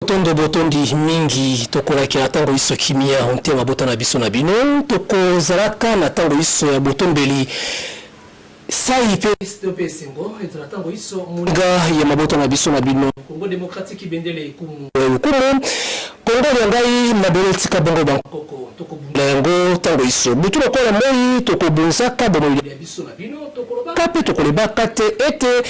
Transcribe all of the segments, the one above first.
Tondo botondi mingi tokolakela ntango iso kimia onte mabota na biso na bino tokozalaka na ntango iso ya botombeli sai mpe to mpe esengo ezala ntango iso moninga ya mabota na biso na bino. Congo democratique bendele ekumu. Ekumu Congo lya ngai mabele etika bongo ba nkoko tokobunda na yango ntango iso butu lokola moi tokobunzaka bomoi lya biso na bino tokolobaka mpe tokolebaka te ete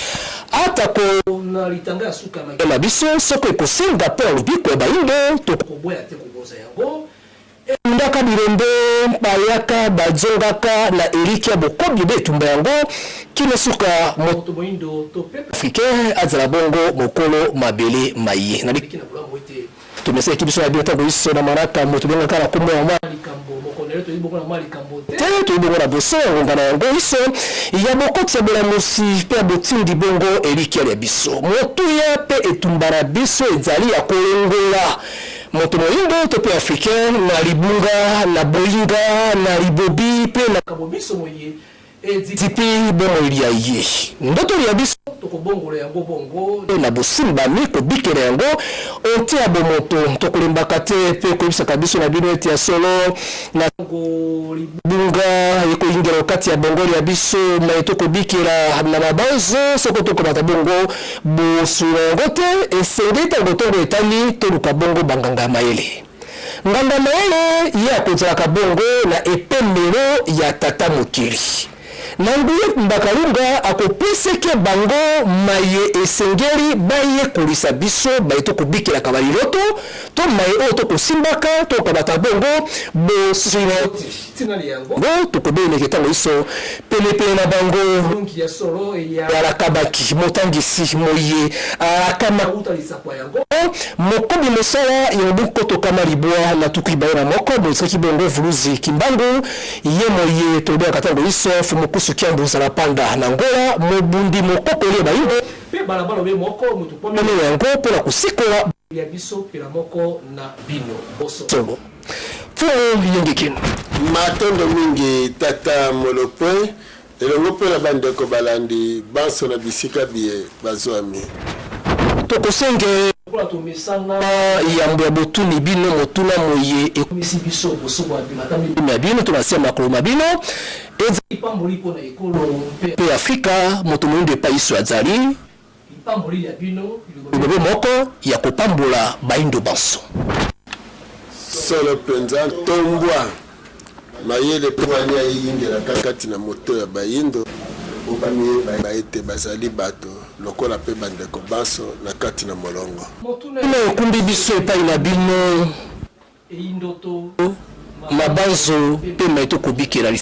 atako na litanga ya suka ya na biso soko ekosenga mpo na lobiko ya bayindo tokoboya te kobonza yango. Ebundaka bilombe bayaka bazongaka na elikya bokobi be etumba yango kino suka moto moyindo to peuple africain azala bongo mokolo mabele maye na liki na bolamu ete tomeselaki biso na bino ntango iso na manaka moto bengaka na kombo ya mwa likambo mokolo toyebi bongo na mwa likambo te te toyebi bongo na boso ya ngonga na yango iso ya bokoti ya bolamusi mpe ya botindi bongo elikya lya biso motuya mpe etumba na biso ezali ya kolongola moto moyindo to mpe africain na libunga na boyinga na libobi mpe na makambo biso moye edipi bomoi lya ye ndoto lya biso tokobongola yango bongo na bosimbami kobikela yango onte ya bomoto tokolembaka te mpe koyebisaka biso na bino ete ya solo na libunga ekoyingela kati ya bongoli ya biso maye tokobikela na mabanzo soko tokomata bongo bosula yango te esengeli ntango ntongo etali toluka bongo banganga ya mayele. Nganga mayele ye akozalaka bongo na epemelo ya tata mokili na nguya Mbakalunga akopeseke bango maye esengeli bayekolisa biso baye tokobikelaka baliloto to maye oyo tokosimbaka tokabata bongo bosula ntina yango ngo tokobelemeke ntango iso penepene na bango donki ya solo eya alakabaki motangisi moye alakama uta lisakwa yango mokobi mosala ya mobu nkoto kama 21 moitikaki bongo Vuluzi Kimbangu ye moye tolobelaka ntango iso Fumukusu Kiambu nzala panda na Ngola mobundi mokokoli ya bayindo mpe balabala obe moko motu mone yango mpona kosikola ya biso mpela moko na bino boso solo mfumu yengekino. Matondo mingi tata Molopwe elongo mpe na bandeko balandi banso na bisika biye bazwami. Tokosenge lokola tomesana yambo ya botuni bino motuna moye ekomisi biso boso bwa bimatami ya bino to na se ya makolo ma bino lipamboli mpo na ekolo mpe mpe Afrika moto moyindo epai iso azali lipamboli ya bino lilobe moko ya kopambola bayindo banso. Solo mpenza ntombwa mayele mpe wani ayingelaka kati na moto ya bayindo bamiyeba ete bazali bato lokola mpe bandeko banso na kati na molongo. Motuna ina ekumbi biso epai na bino eyindoto mabanzo mpe maye tokobikela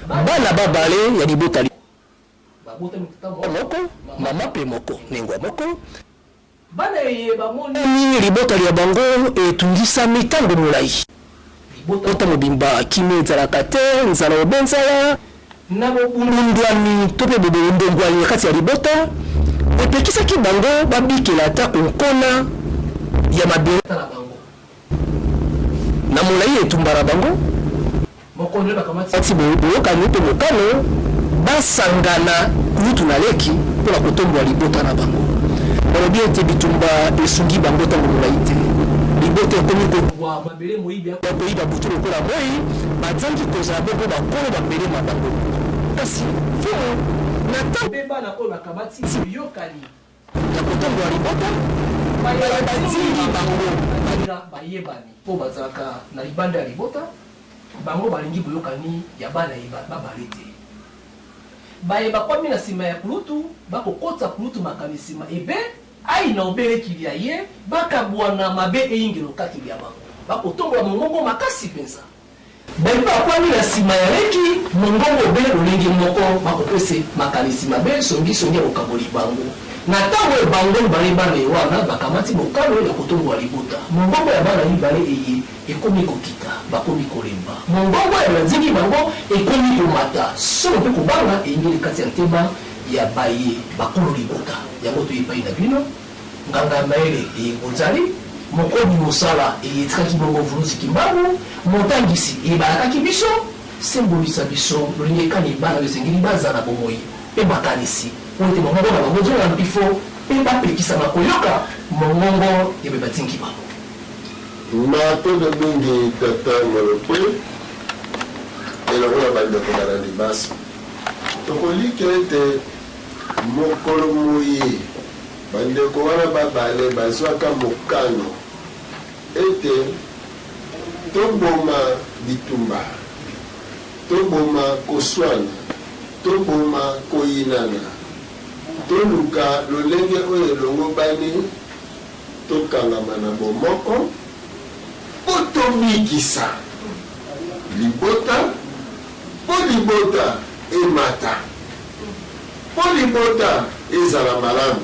bana babale ya libota babotami tata moko mama mpe moko nengwa moko bana eye bamoni libota lya bango etungisami ntango molai libota mobimba kimia ezalaka te nzala obe nzala na bobundwami to mpe bobondongwani na kati ya libota epekisaki bango babikela ata konkona ya mabele na bango na molai etumba na bango mokolo bakamati ati boyokani mpe mokano basangana kulutu na leki mpona kotombola libota na bango. Balobi ete bitumba esungi bango ntango molai te libota ekomi mabele moyibi koyiba butu lokola moi bazangi kozala bongo bakolo bamele ma bango kasi mfumu na ntango mpe bana oyo bakamati boyokani ya kotombola libota batindi bango bayebani mpo bazalaka na libanda ya libota bango balingi boyokani ya bana babale te baye bakwami na nsima ya kulutu bakokotisa kulutu makanisi ma ebe ai na obelekili ya ye bakabwana mabe eyingelo kati ya bango bakotombola mongongo makasi mpenza baye bakwami na nsima ya leki mongongo obe lolenge moko bakopesa makanisi mabe songisongi ya kokaboli bango na ntango oyo bango mibale bana ye wana bakamati mokano ya kotombola libota mongongo ya bana mibale eye ekomi kokita bakomi kolemba mongongo ya banzingi bango ekomi komata solo mpe kobanga eyingeli kati ya ntema ya baye bakolo libota yango toyepai na bino nganga ya mayele eye bozali mokobi mosala eye etikaki bongo Vuluzi Kimbangu motangisi eyebalakaki biso sembolisa biso lolenge kani bana oyo esengeli bazala bomoi mpe makanisi oyo ete mongongo na bango ezonga mpifo. mpe bapekisama koyoka mongongo ya baye batinki bango. Matondo mingi tata Molopwe elongo na bandeko balandi banso. Tokolikia ete mokolo moye bandeko wana babale bazwaka mokano ete toboma bitumba, toboma koswana, toboma koyinana, toluka lolenge oyo elongobani tokangama na bomoko mpo tobikisa libota, mpo libota emata, mpo libota ezala malamu,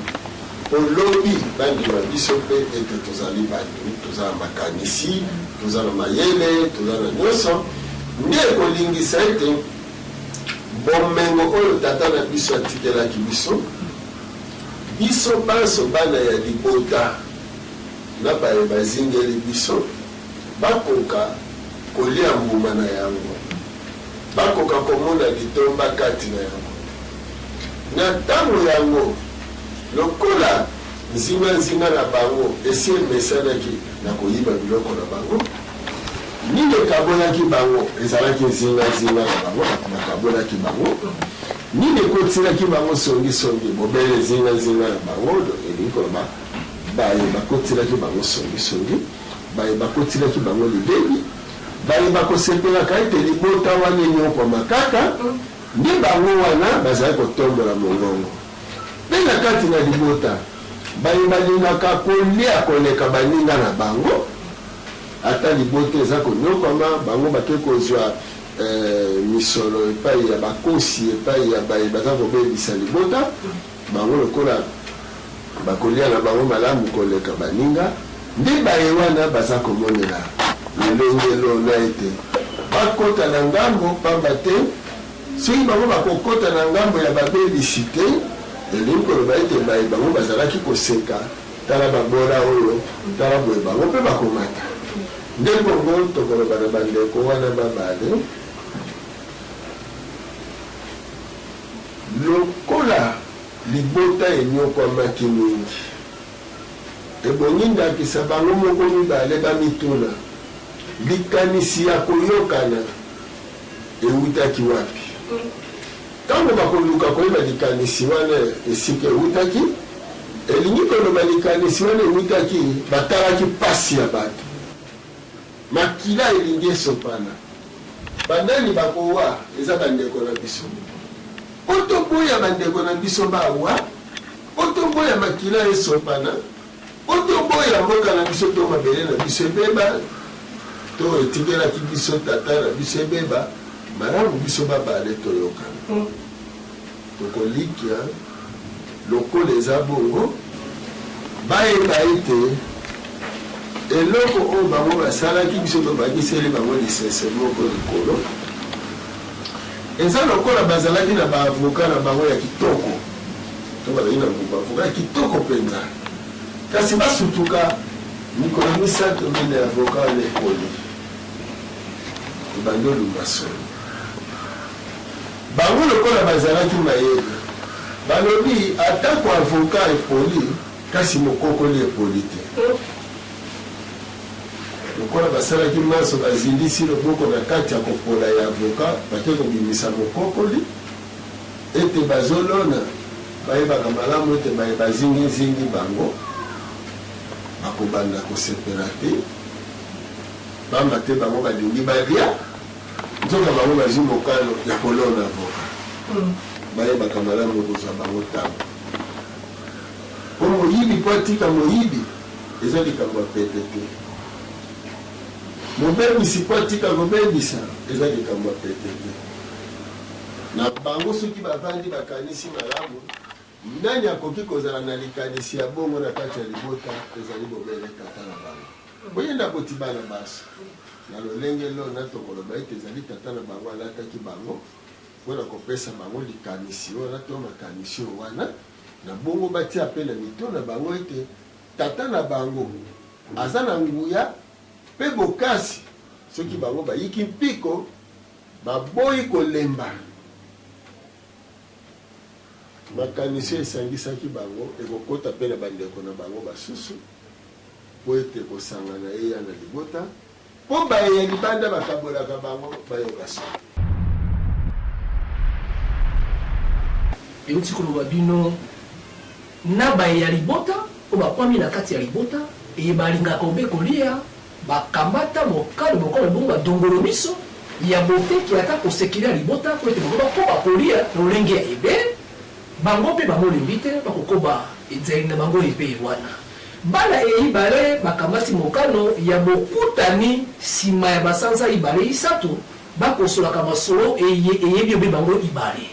mpo lobi bandima biso mpe ete tozali bato, toza na makanisi, toza na mayele, toza na nyonso, nde ekolingisa ete bomengo oyo tata na biso atikelaki biso, Biso banso bana ya libota na baye bazingeli biso bakoka kolia mbuma na yango, bakoka komona litomba kati na yango. Na ntango yango, lokola nzinganzinga na bango esi emesanaki na koyiba biloko na bango, Nini ekabolaki bango? Ezalaki nzinganzinga na bango, bato bakabolaki bango. Nini ekotiselaki bango songisongi? Bobele nzinganzinga na bango, elingi koloba baye bakotiselaki bango songisongi, baye bakotiselaki bango libebi, baye bakosepelaka ete libota wana enyokwama kaka, nde bango wana bazali kotombola mongongo. Mpe na kati na libota, baye balingaka kolia koleka baninga na bango, Ata libota eza konyokwama, bango bake kozwa misolo epai ya bakosi, epai ya baye baza kobebisa libota. Bango lokola bakolia na bango malamu koleka baninga, nde baye wana baza komonela lolenge lona ete bakota na ngambo, pamba te soki bango bakokota na ngambo ya babebisi te, elingi koloba ete baye bango bazalaki koseka. Tala babola oyo, tala boye, bango mpe bakomata. Nde bongo tokoloba na bandeko wana babale, lokola libota enyokwamaki mingi, ebongi ndakisa bango moko mibale bamituna, likanisi ya koyokana ewutaki wapi? Ntango bakoluka koyeba likanisi wana esika ewutaki, elingi koloba likanisi wana ewutaki, batalaki mpasi ya bato, makila elingi esopana, banani bakowa? Eza bandeko na biso. Mpo toboya bandeko na biso bawa, mpo toboya makila esopana, mpo toboya mboka na biso to mabele na biso ebeba, to etikelaki biso tata na biso ebeba, malamu biso babale toyokana. Tokolikya lokola eza bongo, bayeba ete eloko oyo bango basalaki biso tobakiseli bango lisese moko likolo. Eza lokola bazalaki na ba avocat na bango ya kitoko, to bazalaki na ba avocat ya kitoko mpenza, kasi basutuka mikolo misato mine avocat wana epoli, ebandi olumba solo. Bango lokola bazalaki mayele, balobi atako avocat epoli, kasi mokokoli epoli te. Lokola basalaki manso, bazindisi loboko na kati ya kopola ya avocat, bake kobimisa mokokoli, ete bazolona, bayebaka malamu ete baye bazingizingi bango bakobanda kosepela te, pamba te bango balingi balia, nzoka bango bazwi mokano ya kolona avocat. Bayebaka malamu ekozwa bango tango. Po moyibi po atika moyibi eza likambo ya pete te. Mobebisi po atika kobebisa eza likambo ya pete te. Na bango soki bavandi bakanisi malamu, nani akoki kozala na likanisi ya bongo na kati ya libota? Ezali bobele tata na bango. Boye nde aboti bana banso. Na lolenge lona tokoloba ete ezali tata na bango alataki bango mpo na kopesa bango likanisi wana to makanisi oyo wana, na bongo batia mpe na mito na bango ete tata na bango aza na nguya mpe bokasi, soki bango bayiki mpiko, baboyi kolemba. Makanisi oyo esangisaki bango ekokota mpe na bandeko na bango basusu mpo ete kosangana eya na libota, mpo baye ya libanda bakabolaka bango bayoka soni. Euti koloba bino na baye ya libota oyo bakwami na kati ya libota eye balingaka obe kolia, bakamata mokano moko bongo badongolo miso ya boteki ata kosekele ya libota mpo ete bango bakoba kolia na lolenge ya ebe, bango mpe bamolembi te, bakokoba edzali na bango ebe wana. Bana eye ibale bakamati mokano ya bokutani nsima ya basanza ibale isato, bakosolaka masolo eye eyebi obe bango ibale.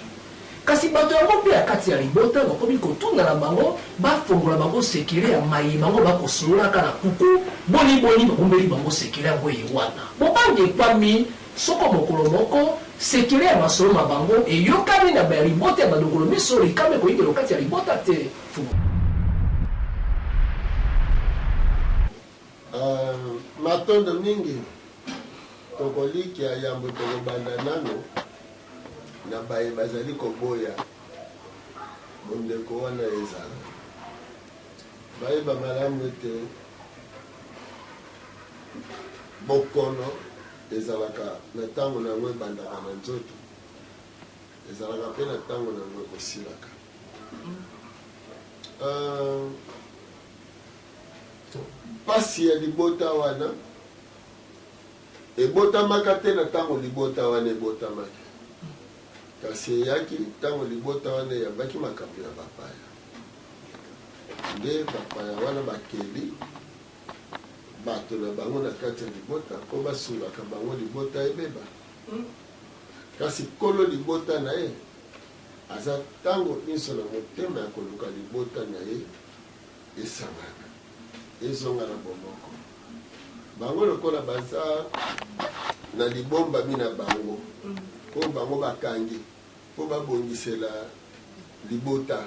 Kasi bato yango mpe ya kati ya libota bakomi kotuna na bango, bafongola bango sekele ya maye bango bakosololaka na kuku, boni boni babombeli bango sekele yango eye wana. Bobangi ekwami soko mokolo moko sekele ya masolo ma bango eyokani na ba libota ya badongolo miso, likama ekoyingela okati ya libota te. Fumu. Matondo mingi. Tokolikia yambo tokobanda nano na baye bazali koboya bondeko wana ezala. Bayeba malamu ete bokono ezalaka na ntango na yango ebandaka na nzoto, ezalaka mpe na ntango na yango ekosilaka. Mpasi ya libota wana ebotamaka te na ntango libota wana ebotamaki, kasi eyaki ntango libota wana eyambaki makambo ya bapaya. Nde bapaya wana bakeli bato na bango na kati ya libota mpo basungaka bango libota ebeba. Kasi nkolo libota na ye aza ntango inso na motema ya koluka libota na ye esangana, ezonga na bomoko. Bango lokola baza na libombami na bango oyo bango bakangi mpo babongisela libota,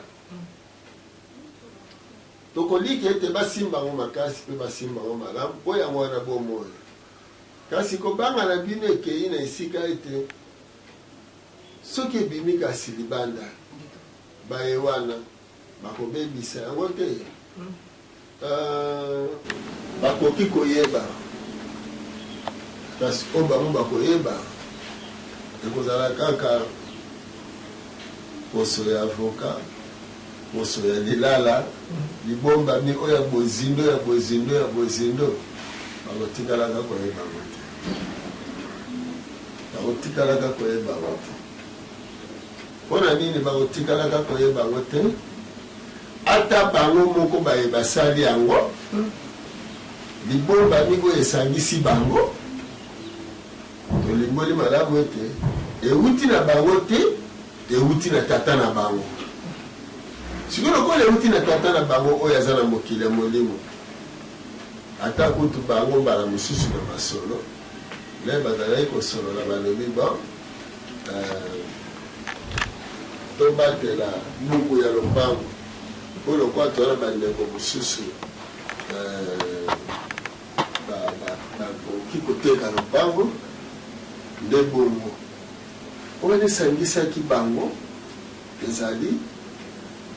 tokoliki ete basimba yango makasi mpe basimba yango malamu mpo yango wana bomoi. Kasi kobanga na bino ekei na esika ete soki ebimi kasi libanda, baye wana bakobebisa yango te. Bakoki koyeba, kasi oyo bango bakoyeba ekozala kaka poso ya avoka, poso ya lilala, libombami oyo ya bozindo, ya bozindo, ya bozindo, bakotikalaka koyeba yango te. Bakotikalaka koyeba yango te. Mpo na nini bakotikalaka koyeba yango te? Ata bango moko baye basali yango, libombami oyo esangisi bango, tolimboli malamu ete euti na bango te, euti na tata na bango. Sikoyo lokola euti na tata na bango oyo aza na mokili ya molimo, ata kutu bango mbala mosusu na masolo me bazalaki kosolola, balobi bon, tobatela buku ya lopango mpo lokola toza na bandeko mosusu bakoki koteka lopango, nde bongo oyo esangisaki bango ezali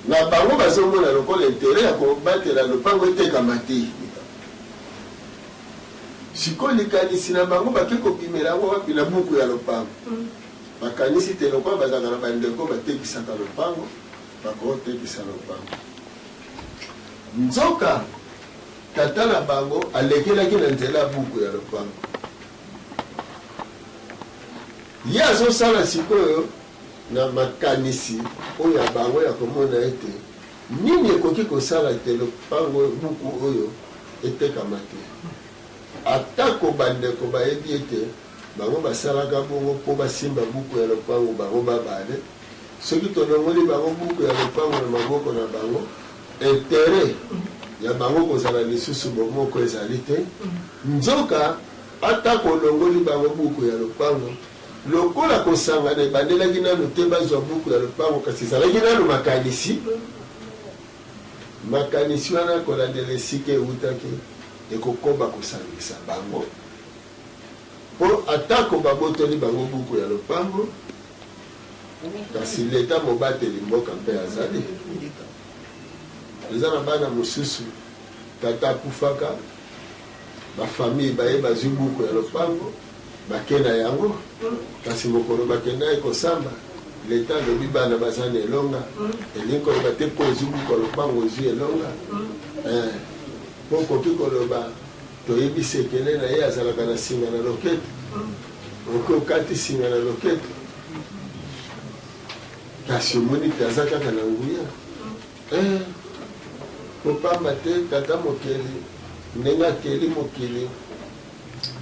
na bango bazomona lokola intérêt ya kobatela lopango etekama te. Sikoyo likanisi na bango bake kobimela yango wapi? Na buku ya lopango. Bakanisi te lokola bazalaka na bandeko batekisaka lopango, bakotekisa lopango. Nzoka tata na bango alekelaki na nzela ya buku ya lopango. Ye azosala sikoyo na makanisi oyo ya bango ya komona ete nini ekoki kosala te lopango buku oyo etekama te. Atako bandeko bayebi ete bango basalaka bongo mpo basimba buku ya lopango bango babale, soki tolongoli bango buku ya lopango na maboko na bango, intérêt ya bango kozala lisusu bomoko ezali te. Nzoka atako olongoli bango buku ya lopango, lokola kosangana ebandelaki nanu te bazwa buku ya lopango, kasi ezalaki nanu makanisi. Makanisi wana kolandela esika ewutaki ekokoba kosangisa bango, mpo atako babotoli bango buku ya lopango, Kasi leta mobateli mboka mpe azali. Eza na bana mosusu tata akufaka, ba famille baye bazwi buku ya lopango bake na yango, kasi mokolo bakendaki kosamba, leta alobi bana baza na elonga. Elingi koloba te mpo ozwi buku ya lopango ozwi elonga. Mpo okoki koloba toyebi sekele na ye azalaka na singa na loketo, okoki okati singa na loketo, kasi omoni te aza kaka na nguya. Po pamba te Tata Mokeli ndenge akeli mokili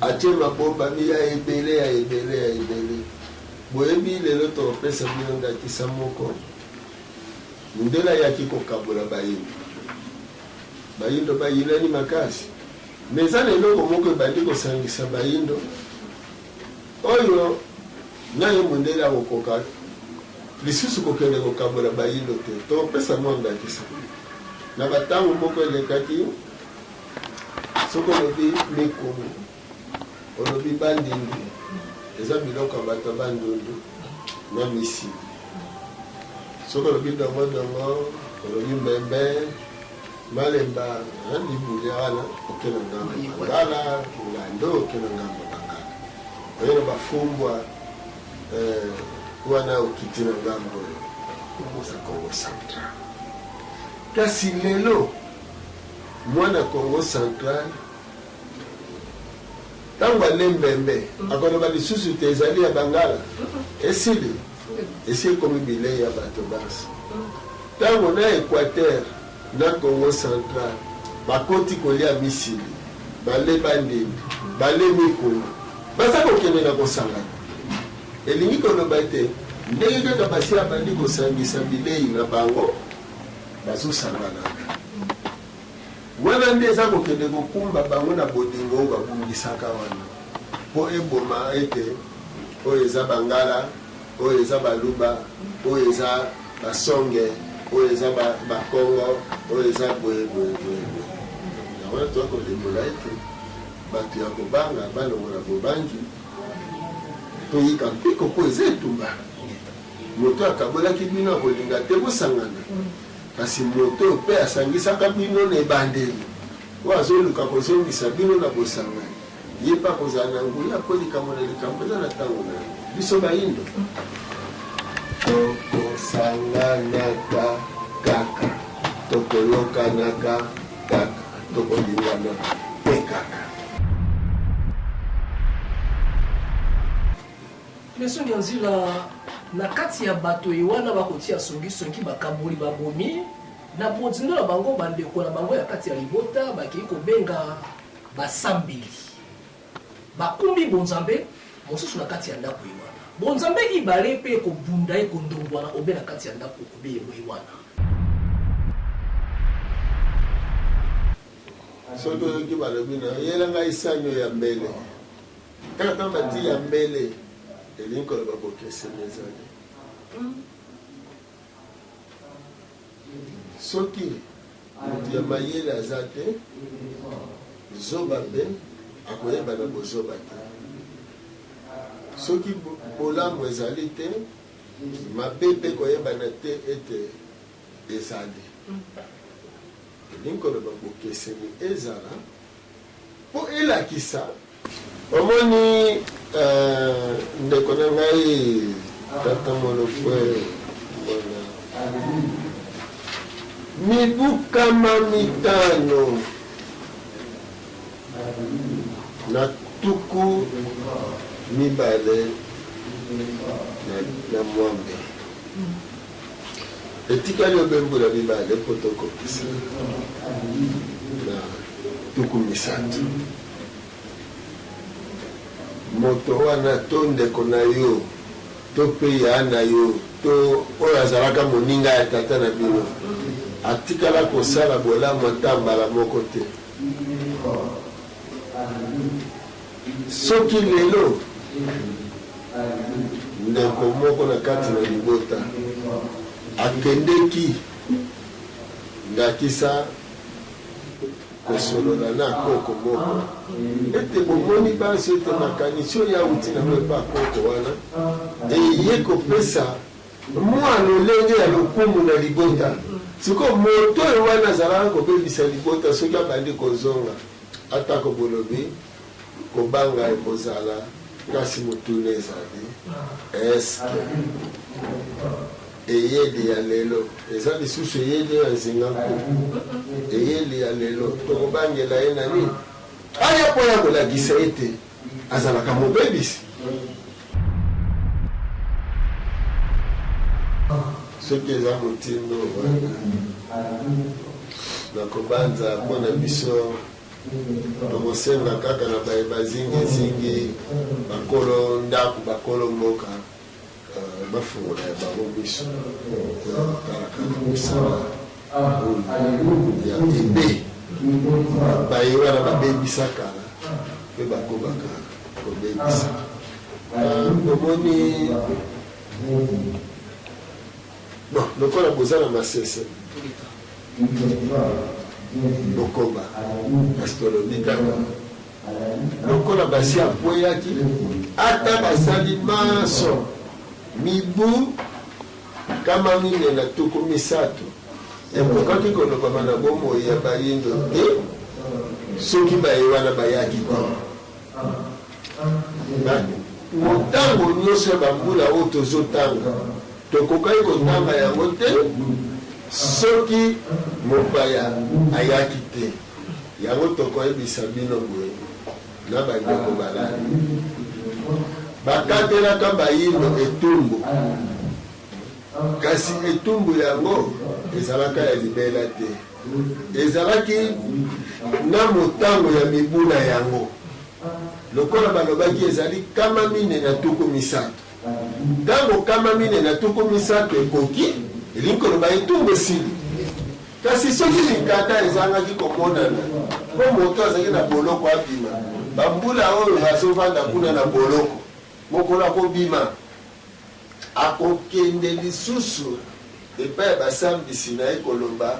atie mabombami ya ebele ya ebele ya ebele. Boyebi lelo tokopesa bino ndakisa moko. Mundele ayaki kokabola bayindo. Bayindo bayinani makasi. Mais eza na eloko moko ebandi kosangisa bayindo oyo na ye mundele akokoka lisusu kokende kokabola bayindo te. Tokopesa mwa ndakisa. Na batango moko elekaki, soki olobi mikungu, olobi bandindi, eza biloko ya bato ya Bandundu na misili. Soki olobi dongodongo, olobi mbembe, malemba, libulia wana oke na ngambo ya Bangala, ngando oke na ngambo ya Bangala. Oye na bafumbwa, wana okiti na ngambo ya Kongo Central. Kasi lelo mwana Kongo Central ntango ale mbembe akoloba lisusu te ezali ya Bangala, esili esi ekomi bilei ya bato banso. Ntango na Equateur na Kongo Central bakoti kolia misili, bale bandindi, bale mikungu, baza kokende na kosangana. Elingi koloba ete ndenge kaka basi abandi kosangisa bilei na bango, bazosanganaka. Wana nde eza kokende kokumba bango na bolingo oyo babungisaka wana, mpo eboma ete oyo eza Bangala, oyo eza Baluba, oyo eza Basonge, oyo eza Bakongo, oyo eza boye boye boye boye. Yango wana toza kolimbola ete bato ya kobanga balongola bobangi, toyika mpiko mpo eza etumba. Moto akabolaki bino akolinga te bosangana, kasi moto oyo mpe asangisaka bino na ebandeli, oyo azoluka kozongisa bino na bosangani, ye mpe akozala na nguya mpo likambo na likambo eza na ntango na yango. Biso bayindo tokosanganaka kaka, tokoyokanaka kaka, tokolingana mpe kaka. Monsieur Nyanzila, na kati ya bato ye wana bakotia songisongi, bakaboli, babomi na bozindo na bango bandeko na bango ya kati ya libota, bakei kobenga basambeli, bakumbi bonzambe mosusu na kati ya ndako ye wana. Bonzambe ibale mpe ekobunda, ekondongwana obe na kati ya ndako obe ye wana. Soki oyoki balobi na yo, yela ngai sani oyo ya mbele. Kaka ntango batii ya mbele, elingi koloba bokeseni ezali. Soki moto ya mayele aza te, zoba mpe akoyeba na bozoba te. Soki bolamu ezali te, mabe mpe koyebana te ete ezali. Elingi koloba bokeseni ezala mpo elakisa. Omoni ndeko na ngai tata Molokwe mwana mibu kama mitano na tuku mibale na mwambe, etikali obe mbula mibale mpo tokokisa na 30. Moto wana to ndeko na yo to mpe ya na yo to oyo azalaka moninga ya tata na bino atikala kosala bolamu ata mbala moko te. Soki lelo ndeko moko na kati na libota akendeki, ndakisa, kosolola na koko moko ete bomoni banso ete makanisi oyo auti nango epa koko wana eye kopesa Mwa lolenge ya lokumu na libota. Sikoyo moto oyo wana azalaka kobebisa libota, soki abandi kozonga, atako bolobi kobanga ekozala, kasi motuna ezali, est-ce que eyeli ya lelo eza lisusu eyeli ya Nzinga Nkuku? Eyeli ya lelo tokobangela ye na nini? Aya mpo ya kolakisa ete azalaka mobebisi. Soki eza motindo wana, nakobanza mpo na biso tokosenga kaka na baye bazingizingi, bakolo ndako, bakolo mboka, bafungola ya bango miso mpo na kotala kaka mosala oyo ya ebe baye wana babebisa kala mpe bakobaka kobebisa. Bomoni, bon, lokola boza na masese bokoba, kasi tolobi kaka lokola basi akweyaki, ata basali manso mibu 430, ekokaki kolobama na bomoi ya Bayindo te soki baye wana bayaki te. Motango nyonso ya bambula oyo tozotanga, tokokaki kotanga yango te soki mopaya ayaki te. Yango tokoyebisa bino boye na bandeko balali, bakatelaka Bayindo etumbu, kasi etumbu yango ezalaka ya libela te. Ezalaki na motango ya mibu na yango. Lokola balobaki ezali 430. Ntango 430 ekoki, elingi koloba etumbu esili. Kasi soki mikanda ezangaki komonana mpo moto azalaki na boloko abima, bambula oyo azovanda kuna na boloko, mokolo akobima, akokende lisusu epai ya basambisi na ye koloba,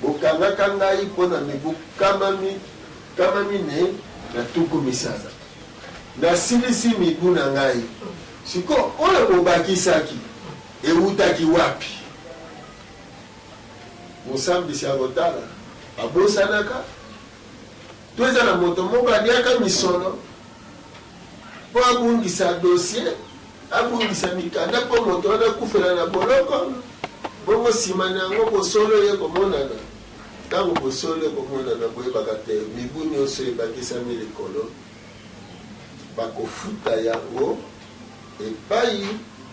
Bokangaka ngai mpo na mibu 430. Nasilisi mibu na ngai. Sikoyo, oyo bobakisaki ewutaki wapi? Mosambisi akotala, abosanaka? To eza na moto moko aliaka misolo mpo abungisa dossier, abungisa mikanda mpo moto wana akufela na boloko? Bongo nsima na yango bosolo eye komonana. Ntango bosolo ekomonana, boyebaka te mibu nyonso ebakisami likolo, bakofuta yango epai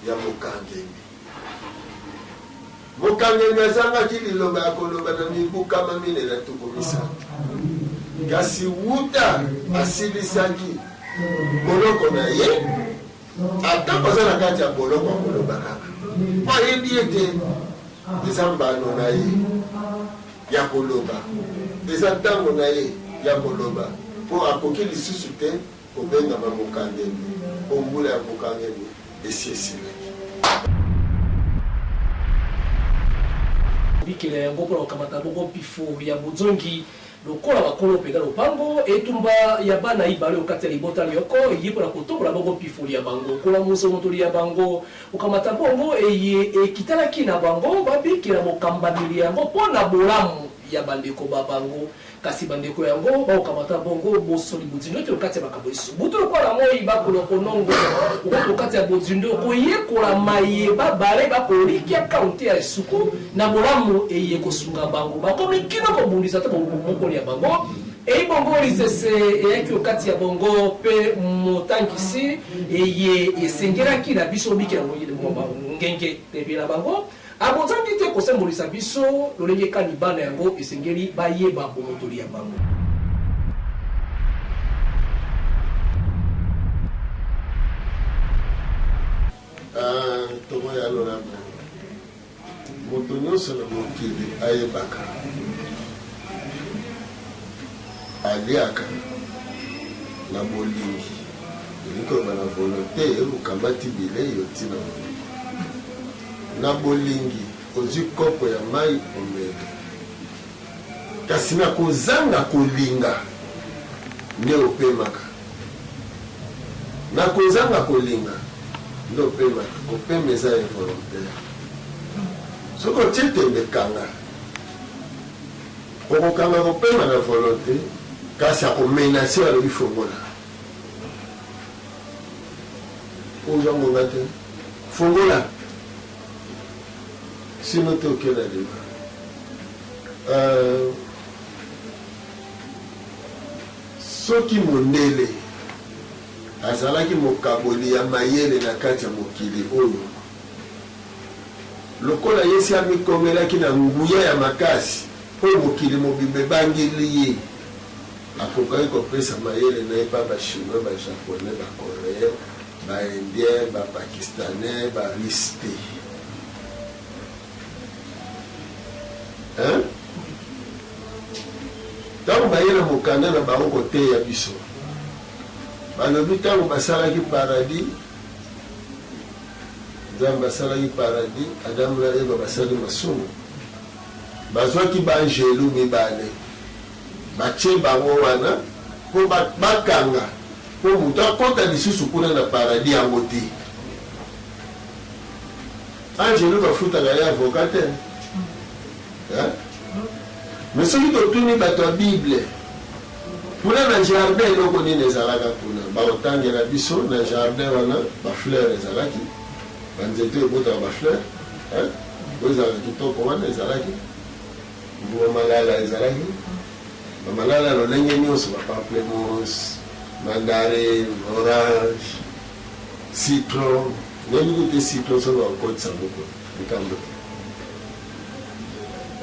ya mokangemi. Mokangemi azangaki liloba ya koloba na mibu 430. Kasi wuta asilisaki boloko na ye, atako aza na kati ya boloko, akoloba kaka, mpo ayebi ete eza mbano na ye ya koloba, eza ntango na ye ya koloba, mpo akoki lisusu te kobengama mokangemi, mpo mbula ya bokangemi esi esilaki. Bikela yango mpo na kokamata bongo mpifo ya bozongi lokola bakolo mpenza lopango. Etumba ya bana ibale o kati ya libota lyoko eye mpo na kotombola bongo mpifo lya bango, kolamusa moto lya bango, kokamata bongo eye ekitanaki na bango, babikela bokambameli yango mpo na bolamu ya bandeko ba bango. Kasi bandeko yango bakokamata bongo bosoli bozindo ete okati ya makambo isusu butu lokola moi bakoloko nongo okoti okati ya bozindo koyekola maye babale bakolikia kaunte ya esuku na bolamu eye kosunga bango bakomi kino kobundisa te bomokoli ya bango. Eyi bongo lisese eyaki okati ya bongo pe motangisi eye esengelaki na biso bikela ngenge tebe na bango abozangi te kosembolisa biso lolenge kani bana yango esengeli bayeba bomotoli ya bango. Tokoyanola boye, moto nyonso na mokili ayebaka aliaka na bolingi, elingi koloba na volonté, okamati bilei oti na monoko na bolingi, ozwi kopo ya mai omeli, kasi na kozanga kolinga nde opemaka. Na kozanga kolinga. Nde opemaka. Kopema eza involontaire. Soki otie tembe kanga. Okokanga kopema na volonte, kasi akomenace alobi fongola. Ozwa ngonga te. Fongola. Sino te oke na liwa. Euh, soki mondele azalaki mokaboli ya mayele na kati ya mokili oyo, lokola ye esi amikomelaki na nguya ya makasi oyo mokili mobimba ebangeli ye, akokaki kopesa mayele na ye epai ba Chinois, ba Japonais, ba Coreens, ba Indiens, ba Pakistanais, ba Russes te. Hein? Ntango baye na mokanda na bango koteya biso, balobi ntango basalaki paradis, Nzambe asalaki paradis, Adamu na Eva basali masumu, bazwaki baangelu mibale, batie bango wana mpo bakanga mpo moto akota lisusu kuna na paradis yango te. Angelu bafutaka ye avocat te. Hein? Mais soki totuni bato ya Bible, kuna na jardin eloko nini ezalaka kuna? Bakotangela biso na jardin wana ba fleurs ezalaki, ba nzete oyo ebotaka ba fleurs, hein? Oyo ezalaka kitoko wana ezalaki, mbuma malala ezalaki, ba malala lolenge nyonso, ba pamplemousse, mandarine, orange, citron, nayebi kutu te citron soki bakokotisa yango kuna, likambo te.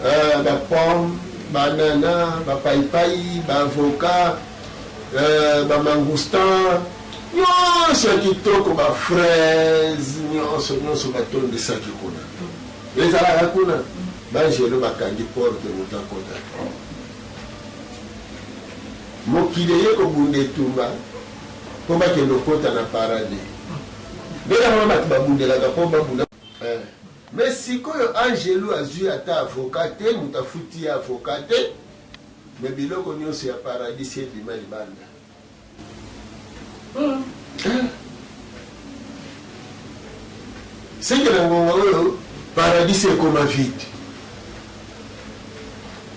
Euh, ba pomme, banana, ba paipai, ba avocat, euh, ba mangoustan, nyonso ya kitoko, ba fraise, nyonso nyonso batondisaki kuna. Ezalaka kuna, bangelo bakangi porte moto akota te. Mokili eye kobunda etumba mpo bakende kokota na paradis. Nde yango bato babundelaka mpo babunda. Eh. Mais sikoyo Angelu azui ata avocat te, mutu afuti ye avocat te, mais biloko nionso ya paradis si ebima libanda. Eh. Seke na ngonga oyo paradis ekoma vide.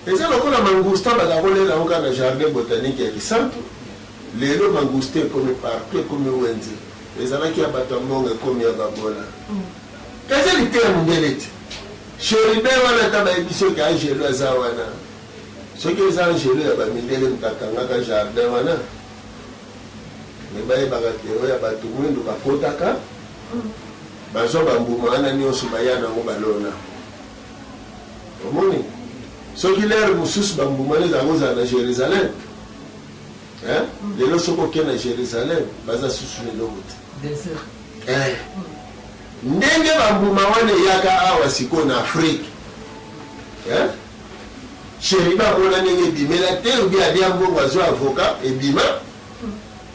Eza lokola mangusta bazala kolela yango kaka na jardin botanique ya Kisantu. Lelo mangusta ekomi partout, ekomi wenze. Ezalaki ya bato ya mbongo ekomi ya babola. Eza liteya mindele te. Cherubin wana ata bayebi soki angelo aza wana. Soki eza angelo ya ba mindele moto akangaka jardin wana. Mais bayebaka te oyo ya bato mwindu bakotaka bazwa bambuma wana nyonso baya nango balona. Omoni? Soki lere mosusu bambuma wana ezala kozala na Jérusalem. Hein? Lelo soki oke na Jérusalem baza susu na eloko te. Eh. Ndenge bambuma wana eyaka awa sikoyo na Afrique. Hein? Cheriba amona ndenge ebimela te obi alia mbongo azwa avocat ebima.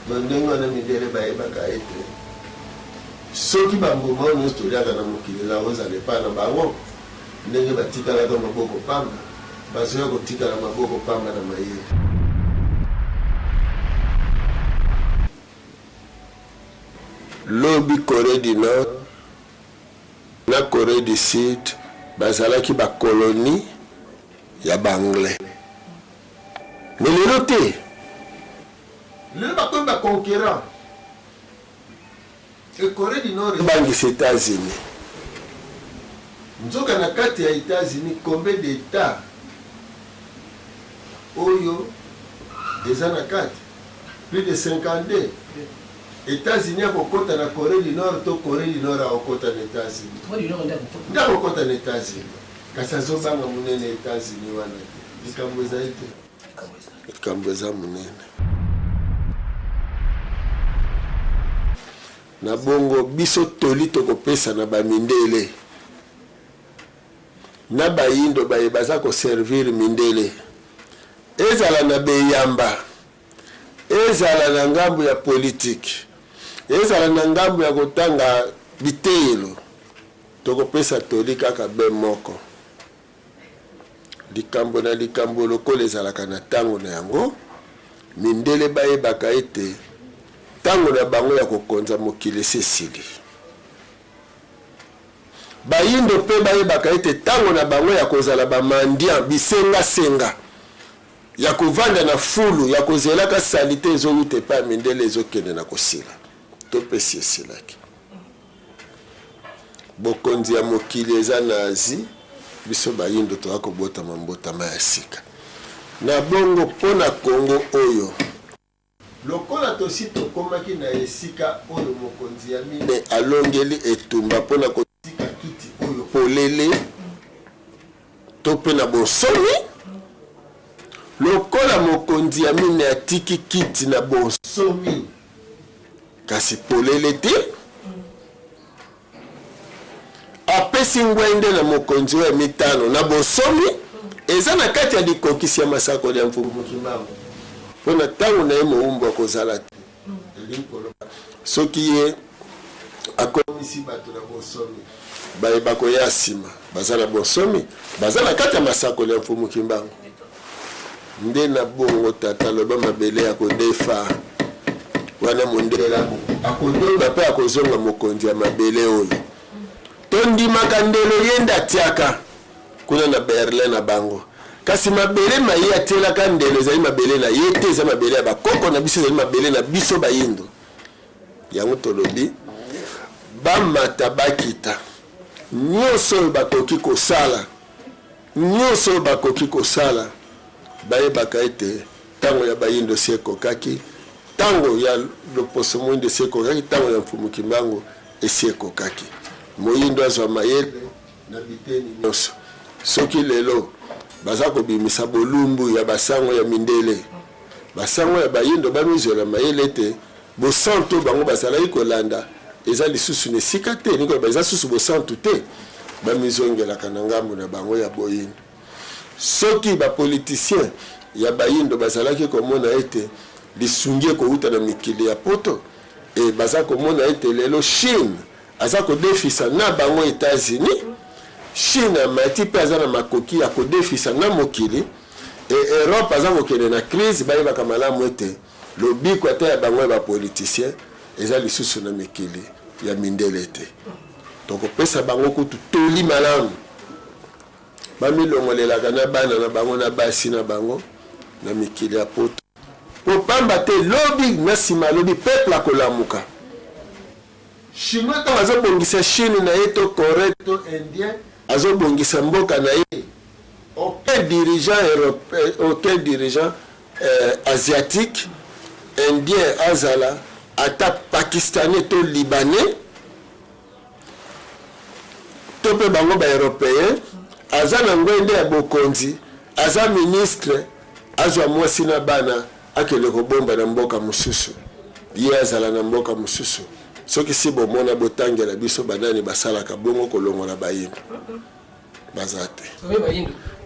Na ndenge wana mindele bayebaka ete soki bambuma oyo nyonso toliaka na mokili ezala kozala epai na bango, ndenge batikalaka maboko pamba, bazoya kotikala maboko pamba na mayele. Lobi Coree du Nord na Coree du Sud bazalaki ba colonies ya ba anglais. Mais lelo te. Lelo bakomi ba conquerants. Et Coree du Nord ebangisa Etats-Unis. Nzoka na kati ya Etats-Unis combien d'etats oyo eza na kati? Plus de 52. Etats-Unis akokota na Coree du Nord to Coree du Nord akokota na Etats-Unis? Nde akokota na Etats-Unis. Kasi azobanga monene Etats-Unis wana te. Likambo ezali te. Likambo eza monene. Na bongo biso toli tokopesa na ba mindele na bayindo baye baza ko servir mindele ezala na beyamba ezala na ngambo ya politique ezala na ngambo ya kotanga biteyelo tokopesa toli kaka be moko Likambo na likambo lokola ezalaka na ntango na yango, mindele bayebaka ete ntango na bango ya kokonza mokili esi esili. Bayindo mpe bayebaka ete tango na bango ya kozala ba mendiants, bisenga senga, ya kovanda na fulu, ya kozelaka salite ezowuta epai ya mindele ezokende na kosila. To mpe esi esilaki. Bokonzi ya mokili eza na Asie, biso bayindo toza kobotama mbotama ya sika. Na bongo mpo na Congo oyo. Lokola tosi tokomaki na esika oyo mokonzi ya mine alongeli etumba mpo na kotika kiti oyo polele to mpe na bonsomi, lokola mokonzi ya mine atiki kiti na bonsomi kasi polele te, Apesi ngwende na mokonzi oyo ya mitano na bonsomi, eza na kati ya likokisi ya masakoli ya Mfumu Kimbangu, mpo na tango na ye mowumbu akozala te. Elingi koloba soki ye akomisi bato na bonsomi, baye bakoya sima baza na bonsomi, baza na kati ya masakoli ya Mfumu Kimbangu. Nde na bongo tata aloba mabele ya kodefa wana mondele akodonga mpe akozonga mokonzi ya mabele oyo tondimaka ndelo ye nde atiaka kuna na Berlin na bango kasi mabele ma ye atielaka ndelo ezali mabele na ye te, eza mabele ya bakoko na biso, ezali mabele na biso bayindo. Yango tolobi bamata bakita nyonso oyo bakoki kosala Nionso oyo bakoki kosala, bayebaka ete tango ya bayindo esi ekokaki, tango ya loposo moindo esi ekokaki, tango ya Mfumu Kimbangu esi ekokaki. Moyindo azwa mayele na biteni nionso. Soki lelo baza kobimisa bolumbu ya basango ya mindele, basango ya bayindo bamizwela mayele ete bosantu oyo bango bazalaki kolanda eza lisusu na esika te, elingi koloba eza susu bosantu te, bamizongelaka na ngambo na bango ya boyindo. Soki ba politiciens ya bayindo bazalaki komona ete lisungi ekowuta na mikili ya poto, e baza komona ete lelo Chine aza kodefisa na bango Etats-Unis, Chine amati mpe aza na makoki ya kodefisa na mokili, e Europe aza kokende na crise, bayebaka malamu ete Lobiko ata ya bango ya ba politiciens eza lisusu na mikili ya mindele te. Tokopesa bango kutu toli malamu bamilongolelaka na bana na bango na basi na bango na mikili ya poto po pamba te lobi na sima lobi peuple akolamuka. Chinois ntango azobongisa Chine na ye to Coree to Indien azobongisa mboka na ye, aucun dirigeant europeen, aucun dirigeant asiatique, indien azala ata pakistanais to libanais to mpe bango ba europeen aza na ngwende ya bokonzi aza ministre azwa mwasi na bana akende kobomba na mboka mosusu ye azala na mboka mosusu soki si bomona botangela biso banani basalaka bongo kolongola bayindo baza te.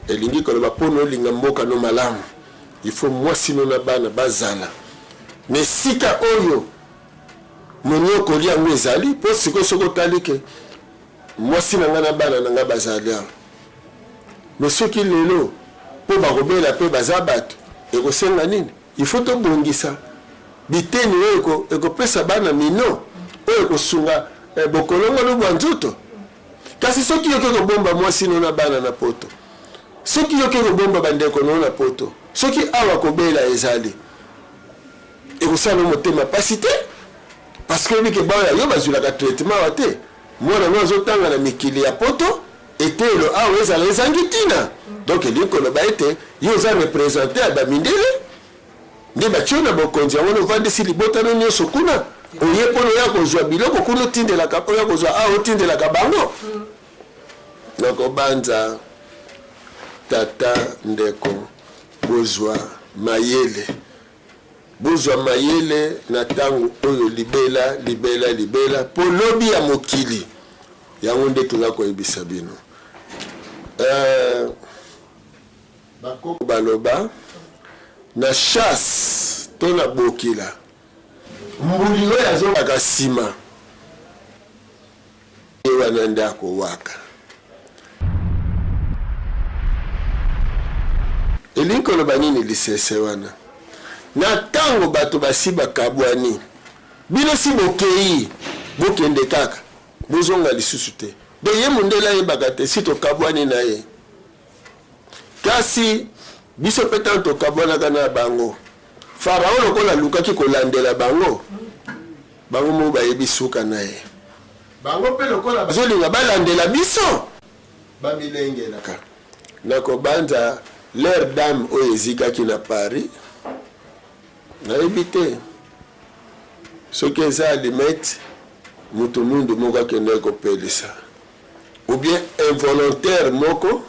Elingi koloba mpo na olinga mboka no malamu, il faut mwasi no na bana bazala na esika oyo monyokoli yango ezali. Mpo sikoyo soki otali ke mwasi na ngai na bana na ngai bazali awa, me soki lelo mpo bakobela mpe baza bato, ekosenga nini? Il faut tobongisa biteni oyo ekopesa bana mino, oyo ekosunga eh, bokolongono bwa nzoto. Kasi soki yo oke kobomba mwasi no na bana na poto, soki yo oke kobomba bandeko no na poto, soki awa kobela ezali, ekosala no motema pasi te? Parce que oyebi ke baoyo ya yo bazwilaka traitement awa te. Mwana no azotanga na mikili ya poto, eteyelo awa ezala ezangi ntina. Donc elingi koloba ete yo oza represente ya bamindele nde batie yo na bokonzi yango, novandisi libota no nyonso kuna, oye mpo oya kozwa biloko kuna otindelaka, oya kozwa awa otindelaka bango. Nakobanza tata ndeko, bozwa mayele, bozwa mayele na ntango oyo libela libela libela, mpo lobi ya mokili yango nde toza koyebisa bino. Bakoko baloba na chasse to na bokila, mbuli oyo azongaka sima ye wana nde akowaka. Elingi koloba nini lisese wana? Na tango bato basi bakabwani, bino si bokeyi, bokende kaka, bozonga lisusu te. Donc ye mundele ayebaka te si tokabwani na ye. Kasi biso mpe ntango tokabwanaka na bango, Farao lokola alukaki kolandela bango, bango moko bayebi suka na ye. Bango mpe lokola bazolinga balandela biso, bamilengelaka. Nakobanza leur dame oyo ezikaki na Paris, nayebi te soki eza allumette mutu mwindu moko akendaki kopelisa ou bien involontaire moko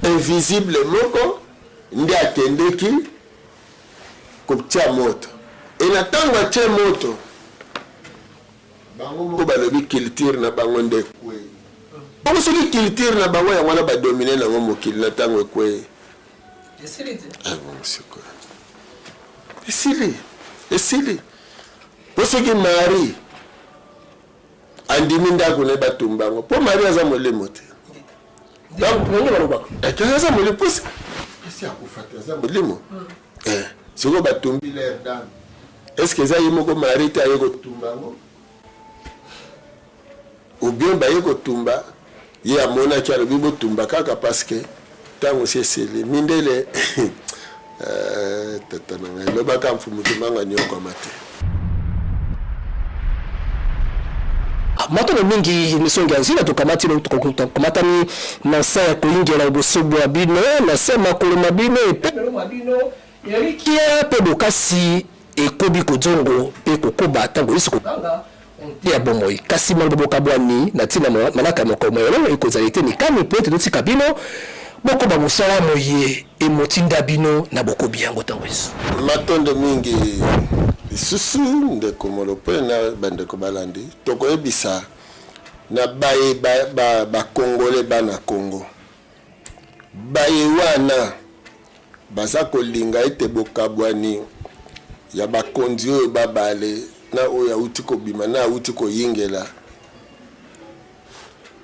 invisible moko nde akendeki kotia moto. E na ntango atie moto, bango moko balobi culture na bango nde ekwei. Bongo soki culture na bango yango wana badomine nango mokili na ntango ekwei, Esili te. Ah bon, sikoyo esili, esili. Mpo soki Marie andimi ndako na ye batumba yango, mpo Marie aza molimo te. Ndenge balobaka. Aza molimo mpo esi akufa te, aza molimo. Sikoyo batumbi leur dame, est ce que eza ye moko Marie te aye kotumba yango, ou bien baye kotumba ye amonaki alobi botumba kaka parce que ntango si esili mindele? Tata na ngai, lobaka mfumu Kimbangu anyokwama te. Matono mingi misongi ya nzila tokamati tokamatami na nsa ya koyingela boso bwa bino na se makolo ma bino epemelo ma bino elikia mpe bokasi ekobi kozongo mpe kokoba ntango yesu koganga te ya bomoi. Kasi maloba bokabwani na ntina manaka ya mokolo moyelo ekozala ete mikano mpo ete totika bino bokoba mosala moye emotinda bino na bokobi yango ntango yesu. Matondo mingi lisusu ndeko Molope na bandeko balandi. Tokoyebisa na baye bakongole bana Congo baye wana baza kolinga ete bokabwani ya bakonzi oyo babale, na oyo auti kobima na auti koyingela,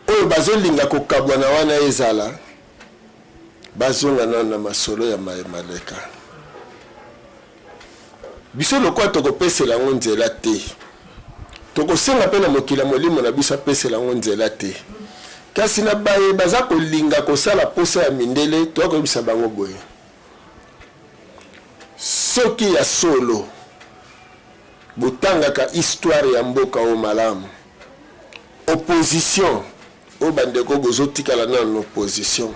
oyo bazolinga kokabwana wana ezala, bazonga nano na masolo ya maye maleka. Biso lokola tokopesela yango nzela te, tokosenga mpe na mokili ya molimo na biso apesela yango nzela te. Kasi na baye baza kolinga kosala posa ya mindele, toya koyebisa bango boye: soki ya solo botangaka histoire ya mboka oyo malamu, opposition oyo bandeko bozotikala nano na opposition,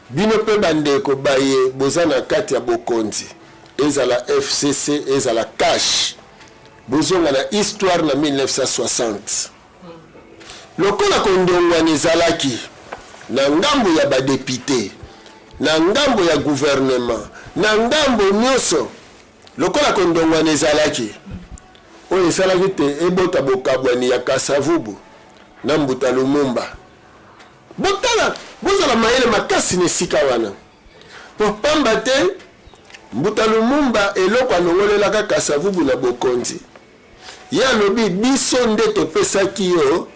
bino mpe bandeko baye boza na kati ya bokonzi, ezala FCC ezala cash, bozonga na histoire na 1960, lokola kondongwana ezalaki na ngambo ya badepute, na ngambo ya gouvernement, na ngambo nyonso. Lokola kondongwana ezalaki, oyo esalaki te ebota bokabwani ya Kasavubu na Mbuta Lumumba. Botala, bozala mayele makasi na esika wana, po pamba te Mbuta Lumumba eloko alongolelaka Kasavubu na bokonzi, ye alobi biso nde topesaki yo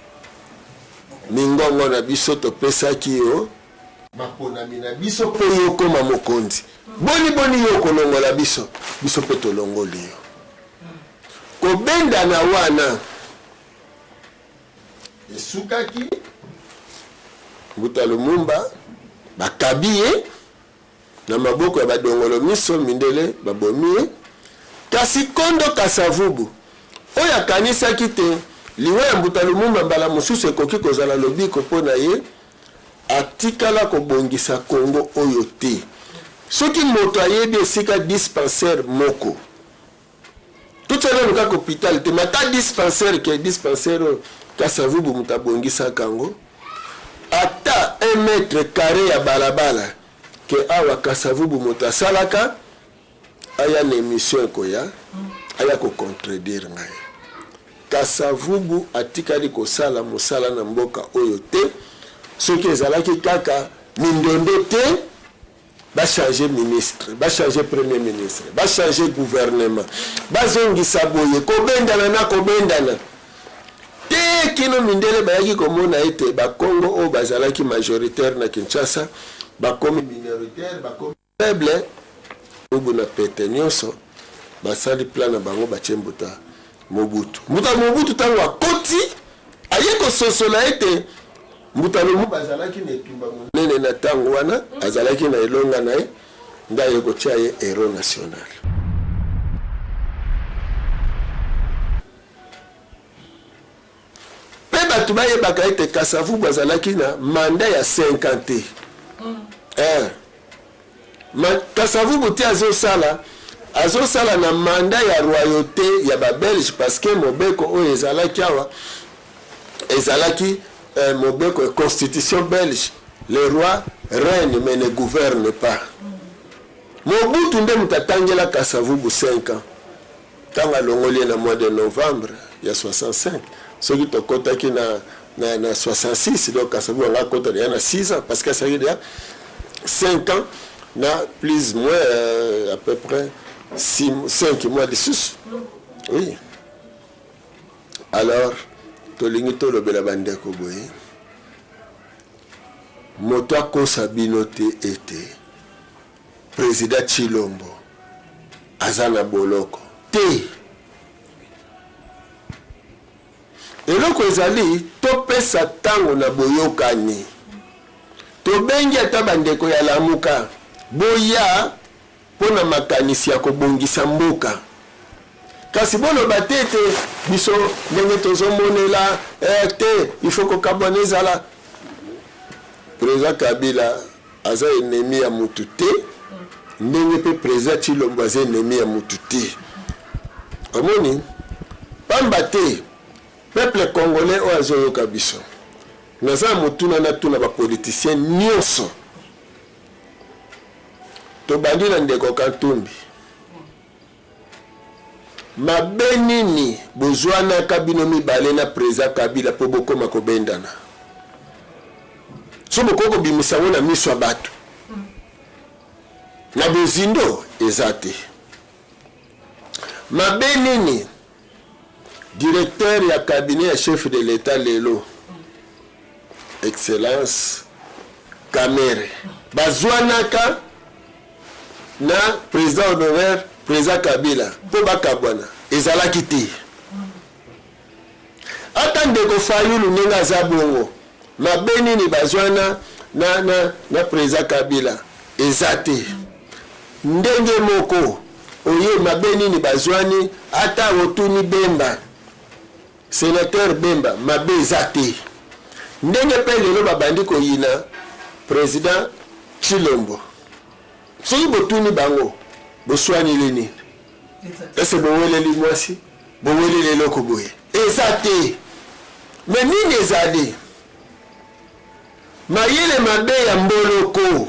mingongo na biso, topesaki yo maponami na biso mpo yo okoma mokonzi, boni boni yo okolongola biso? Biso mpe tolongoli yo. Kobendana wana esukaki Mbuta Lumumba bakabi ye na maboko ya badongolo miso mindele, babomi ye. Kasi kondo Kasavubu oyo akanisaki te liwa ya Mbuta Lumumba mbala mosusu ekoki kozala lobiko mpo na ye, atikala kobongisa Congo oyo te. Soki moto ayebi esika dispensaire moko, totya nanu kaka hôpital te, mais ata dispensaire, ke dispensaire oyo Kasavubu moto abongisaka yango, ata 1 mètre carré ya balabala ke awa Kasavubu moto asalaka, aya na émission ekoya, aya kocontredire ngai. Kasavubu atikali kosala mosala na mboka oyo te. Soki ezalaki kaka mindondo te, bachange ministre, bachange premier ministre, bachange gouvernement, bazongisa boye, kobendana na kobendana te, kino mindele bayaki komona ete bakongo oyo bazalaki majoritaire na Kinshasa bakomi minoritaire, bakomi faible. Obu na pete nyonso basali plan na bango, batie Mbuta Mobutu. Mbuta Mobutu ntango akoti, Aye kososola ete Mbuta Lumumba azalaki na etumba monene na ntango wana, azalaki na elonga na ye, nde aye kotia ye héros national. Mpe bato bayebaka ete Kasavubu azalaki na mandat ya 5 ans te. Eh. Kasavubu te azosala azosala na mandat ya royauté ya ba Belge parce que mobeko oyo ezalaki awa ezalaki eh, mobeko ya constitution belge, le roi règne mais ne gouverne pas. Mobutu nde moto atangela Kasavubu 5 ans ntango alongoli ye na mois de novembre ya 65. Soki tokɔtaki na 66, donc Kasavubu anga akɔta deja na 6 ans parce que asalaki deja 5 ans na plus moins à peu près 6, 5 mois lisusu. Oui, alors tolingi tolobela bandeko boye: moto akosa bino te ete président Tshilombo aza na boloko te. Eloko ezali, topesa ntango na boyokani. Tobengi ata bandeko ya Lamuka, boya mpo na makanisi ya kobongisa mboka, kasi boloba te ete biso ndenge tozomonela te, il faut kokabwana ezala. Président Kabila aza ennemi ya mutu te, ndenge mpe président Tshilombo aza ennemi ya mutu te. Omoni, pamba te peuple congolais oyo azoyoka biso, naza na motuna natuna bapoliticien nyonso. Tobandi na ndeko Katumbi: mabe nini bozwanaka bino mibale na président Kabila mpo bokóma kobendana? So bokoki kobimisa yango na miso ya bato na bozindo eza te. Mabe nini directeur ya cabinet ya chef de l'État lelo, excellence Kamerhe, bazwanaka na président honoraire, président Kabila, mpo bakabwana ezalaki te? Ata ndeko Fayulu, ndenge aza bongo, mabe nini bazwana na président Kabila? Eza te. Ndenge moko oye, mabe nini bazwani? Ata otuni Bemba, sénateur Bemba, mabe eza te. Ndenge mpe lelo babandi koyina président Tshilombo, soki botuni bango, boswanili nini? Ese boweleli mwasi, boweleli eloko boye? Eza te. Me nini ezali? Mayele mabe ya mboloko,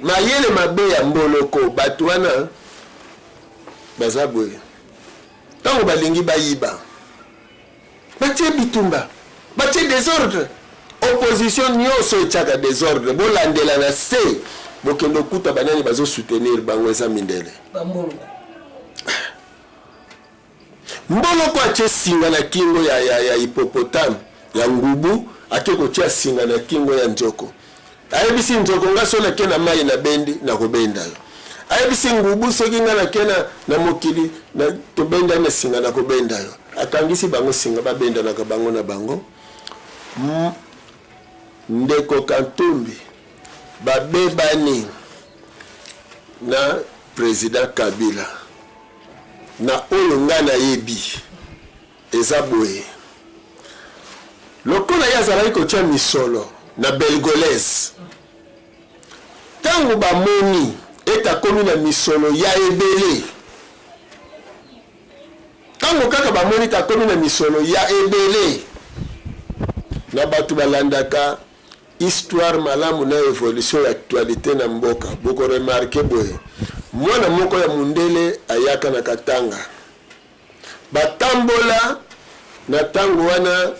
mayele mabe ya mboloko. Bato wana baza boye: ntango balingi bayiba, batie bitumba, batie désordre. Opposition nyonso etiaka désordre. Bolandela na se, bokende okuta banani bazosoutenir bango, eza mindele. Bamboloko. Mboloko atie singa na kingo ya hippopotame, ya ngubu. Ake kotia singa na kingo ya nzoko, ayebisi nzoko: "Nga so nake na mai na bendi, nakobenda yo." Ayebisi ngubu: "Soki nga nake na mokili na, tobendani na singa, nakobenda yo." Akangisi bango singa, babendanaka bango na bango. Ndeko Katumbi babebani na président Kabila. Na oyo ngai nayebi eza boye: lokola ye azalaki kotia misolo na Belgolaise, ntango bamoni ete akomi na misolo ya ebele, ntango kaka bamoni ete akomi na misolo ya ebele, na bato balandaka histoire malamu na évolution ya actualité na mboka, bokoremarquer boye: mwana moko ya mundele ayaka na Katanga, batambola na ntango wana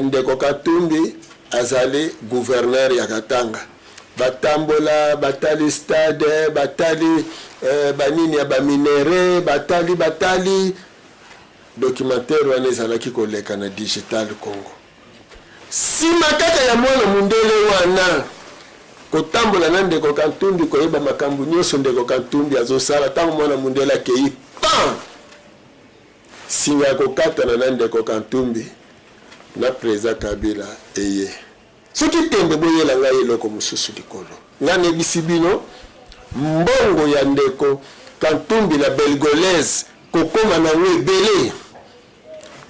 ndeko Katumbi azali gouverneur ya Katanga. Batambola, batali stade, batali banini ya baminerais, batali batali Documentaire wana ezalaki koleka na Digital Congo. Nsima kaka ya mwana mundele wana kotambola na ndeko Katumbi, koyeba makambo nyonso ndeko Katumbi azosala, ntango mwana mundele akei, pan. Singa ya kokatana na ndeko Kantumbi na President Kabila eye. Soki tembe boyela ngai eloko mosusu likolo. Ngai nayebisi bino mbongo ya ndeko Kantumbi na Belgolaise kokoma nango ebele.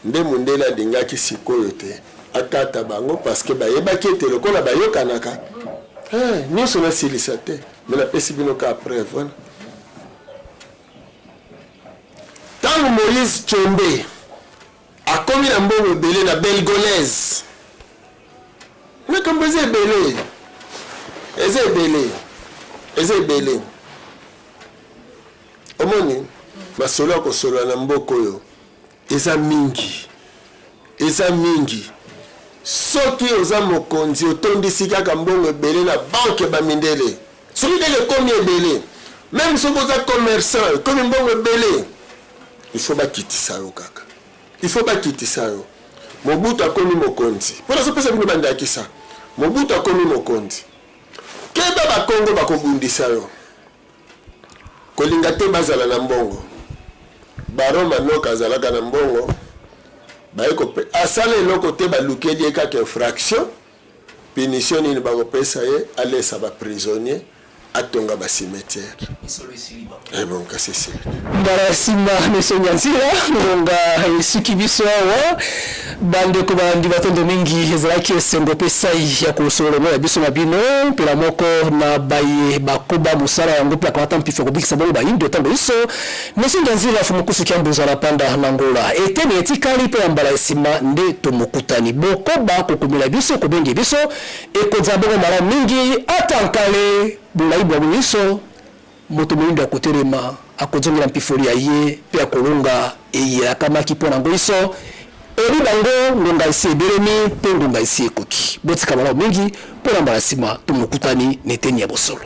Nde mundele alingaki sikoyo te akata bango parce que bayebaki ete lokola bayokanaka eh, nyonso nasilisa te me napesi bino kaka preuve wana. Ntango Moïse Tshombe akomi na mbongo ebele na Belgolaise, makambo eza ebele, eza ebele, eza ebele. Omoni masolo ya kosolola na mboka oyo eza mingi, eza mingi. Soki oza mokonzi otondisi kaka mbongo ebele na banke ba mindele, soki kaka ekomi ebele, meme soki oza commerçant ekomi mbongo ebele, il faut bakitisa yo kaka, il faut bakitisa yo. Mobutu akomi mokonzi, mpo nazopesa bino bandakisa. Mobutu akomi mokonzi, keba bakongo bakobundisa yo. Kolinga te bazala na mbongo. Baron Manoka azalaka na mbongo, baye kope asala eloko te, balukeli ye kaka infraction. Punition nini bakopesa ye? Alesa ba prisonniers, atonga ba cimetière. Eh bon, kasi esili. Mbala ya nsima mesongi ya nzela ngonga esuki biso awa. Bandeko balandi batondo mingi, ezalaki esengo mpe sai ya kosolola elongo ya biso na bino mpela moko na baye bakoba mosala yango mpe bakamata mpifo ya kobikisa bongo bayindo ntango inso. Monsieur Ngianzila Fumukusu Kiambuza na Panda na Angola. Eteni etikali mpo ya mbala ya sima nde tomokutani. Bokoba kokomela biso, kobenge biso, ekozala bongo malamu mingi. Ata nkale bolai bwa boinso, moto moyindo akotelema, akozongela mpifoli ya ye mpe akolonga eye elakamaki mpo na yango inso. Elobi bango, ngonga esi ebelemi mpe ngonga esi ekoki. Botika malamu mingi mpo na mbala sima tomokutani na eteni ya bosolo.